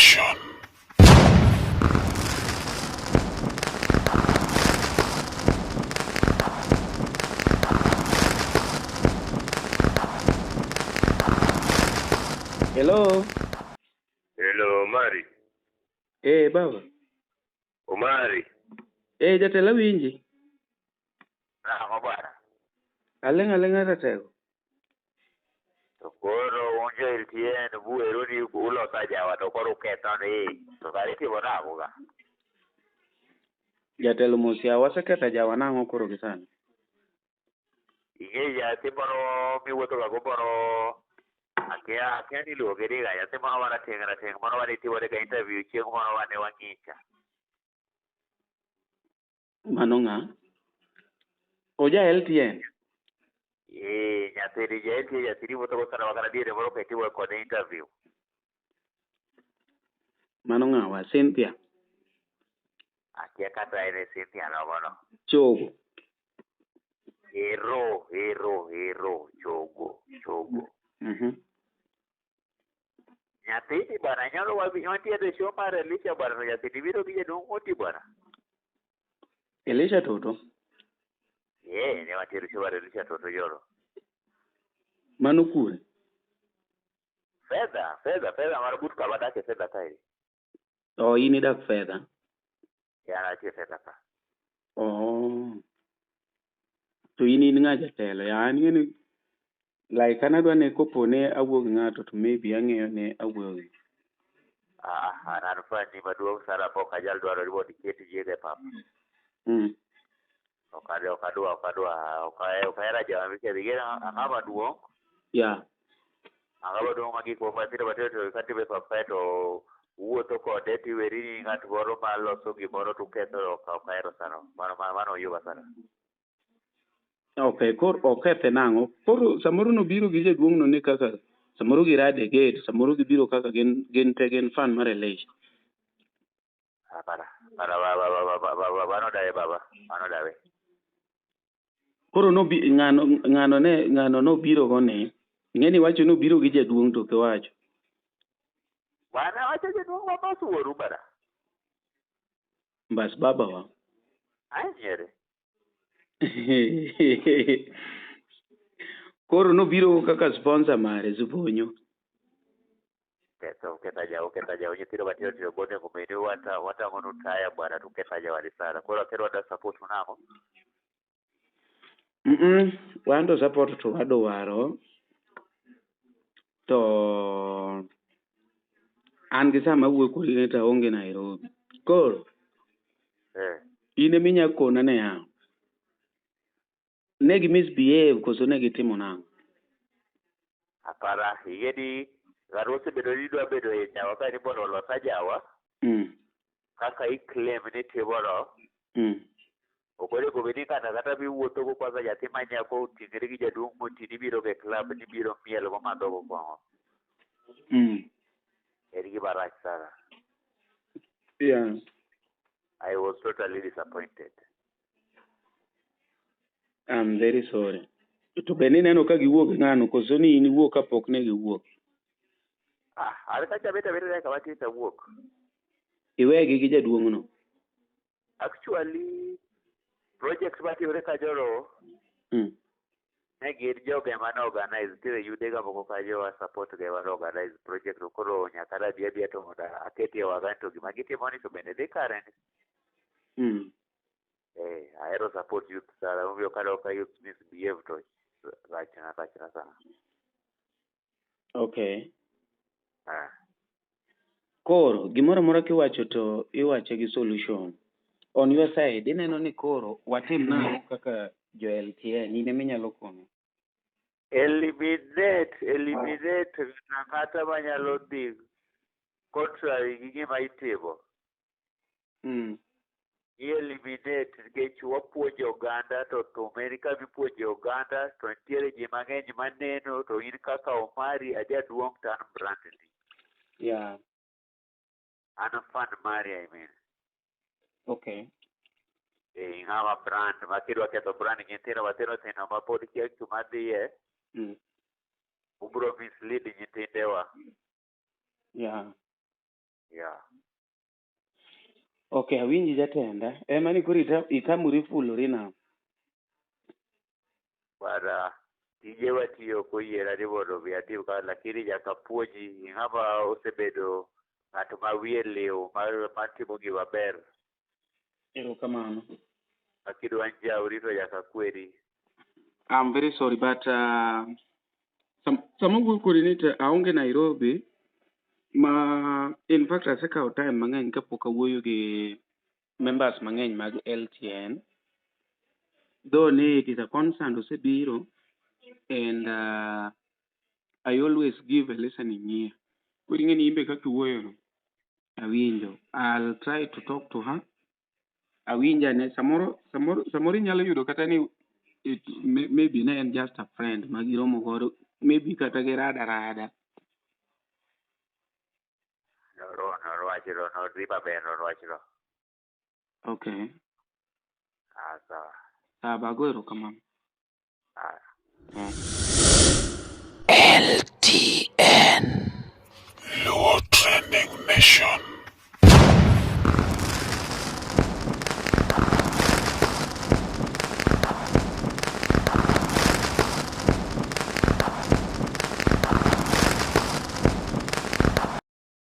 Nation. Hello. Hello, Omari. Eh, baba. Omari. Eh, jatelo awinji. Nang'o bwana? Aling' aling'a ratego. To koro un jo LTN buweru ni uloso ajawa to koro uketho ni to kare itimo nang'o ka? Jatelo mos yawa waseketho ajawa nang'o koro gi sani? Ing'e nyathi moro miwuotho ga go moro akia ni iluonge ni ng'a, nyathi moro marateng' rateng' moro mane itimone ga interview chieng' moro mane wang'icha. Mano ng'a? Oja LTN? Eh, nyathini ja LTN nyathini wuotho go sana makata diere moro ka itimo kode interview. Mano ng'awa? Cynthia? Akia kata en e Cynthia nogono. Chogo. Ero, ero, ero, chogo, chogo. Nyathini bwana nyalo wantie e show mar Elisha bwana to nyathini biro gi jaduong' moti bwana. Elisha Toto? Eh, ne wantie e show mar Elisha Toto joro. Mano kure? Fedha, fedha, fedha mar but kama adake fedha kae. Oh, in idak fedha? Ya anatie fedha ka. Oh. To in in ng'a jatelo? Ya an ing'eni like an adwa ni kopo ne awuo gi ng'ato to maybe ang'eyo ni awuoyo gi. Ah, an an fan ni maduong' sana pok anyal dwaro ni mondo iket nyiega e pap. Ok adwa, ok adwa, ok adwa, ok ahero ajawa miketho. Ing'e ang'ama maduong'? Yeah. Ang'ama maduong' ma gik moko matindo matindo to katimo e pap kae to wuotho kode tiweri ni ng'at moro maloso gimoro to uketho ok ahero sana. Mano mano oyuga sana. Okay, koro okethe nang'o? Koro samoro nobiro gi jaduong' no ni kaka samoro girade e gate, samoro gibiro kaka gin te gin fan mar Elisha. Hapana. Hapana baba, mano dawe baba, mano dawe. Koro nobi ng'ano ng'ano ne ng'ano nobiro go ni ing'e ni iwacho ni obiro gi jaduong' to ok iwacho. Bwana wacho jaduong' ma boss wuoru bana. Mbas baba wa. Ai nyiere. Koro nobiro kaka sponsor mare Zubonyo. Ketho ketho ajawa, ketho ajawa nyithindo matindo tindo bonego bed ni watang'o nu taya bwana to uketho ajawa ni sana. Koro akia ni wadwa support nang'o? Wan to support to wadwaro to an gi sama awuoyo kodi ni to aonge Nairobi. Koro in eminya kona niya ne gi misbehave koso ne gitimo nang'o? Apara ing'e ni ng'ato osebedo ni dwa bedo e jawa ka ni mondo olos ajawa kaka i claim ni timono ok onego bed ni ng'ato ang'ata miwuotho go kwanza nyathi ma nyako oting'ore gi jaduong' moti nibiro go e club nibiro miel go madho go kong'o. En gima rach sana. Yeah. I was totally disappointed. I'm very sorry. To be nineno ka giwuok gi ng'ano koso ni in iwuok kapok ne giwuok? Ah, an kacha abet abeta dakika matin to awuok. Iwegi gi jaduong' no? Actually, project matimore kanyo ne gin jogo ema ne organize, nitiere yudhe ga moko kanyo wa support ga ema ne organize project no koro nyaka ne abi abiya to mondo aketie wang'a ni to gima gitimo ni to bende dhi kare ni. Eh, ahero support youth sana emomiyo kaneno ka youth misbehave to rachna rachna sana. Okay. Ah. Koro gimoro amora kiwacho to iwache gi solution. On your side ineno ni koro watim nang'o kaka jo LTN in eminyalo kono? Eliminate, eliminate ng'ato ang'ata manyalo dhi contrary gi gima itimo. I eliminate nikech wapuonjo oganda to thum en kama ipuonje oganda to nitiere ji mang'eny maneno to in kaka Omari ajaduong' to an brand ni. Yeah. An fan mari I mean. Okay. Eh, ng'ama brand ma kidwa ketho brand nyithindo matindo tindo ma pod kia kuma dhiye ubro mislead nyithindewa. Yeah. Yeah. Okay, awinji jatenda. Ema ni koro itamori fulori now. Bwana, tije watiyo koyiera ni mondo mi atim ka, lakini nyaka puonji ng'ama osebedo ng'at ma wiye liw matimo gima ber. Erokamano. Ma kidwa njawri to nyaka kweri. I'm very sorry, but sama wuoyo kodi ni to aonge Nairobi ma in fact asekawo time mang'eny kapok awuoyo gi members mang'eny mag LTN. Though ni it is a concern osebiro and I always give a listening ear. Koro ing'e ni in be kaka iwuoyo no, awinjo. I'll try to talk to her. Awinjo ane samoro inyalo yudo kata ni maybe ne en just a friend ma giromo godo, maybe kata girada rada. Norwachno, nodhi maber norwachno. Okay. Ah, sawa. Sawa, bago erokamano. Ah. LTN. Luo Trending Nation.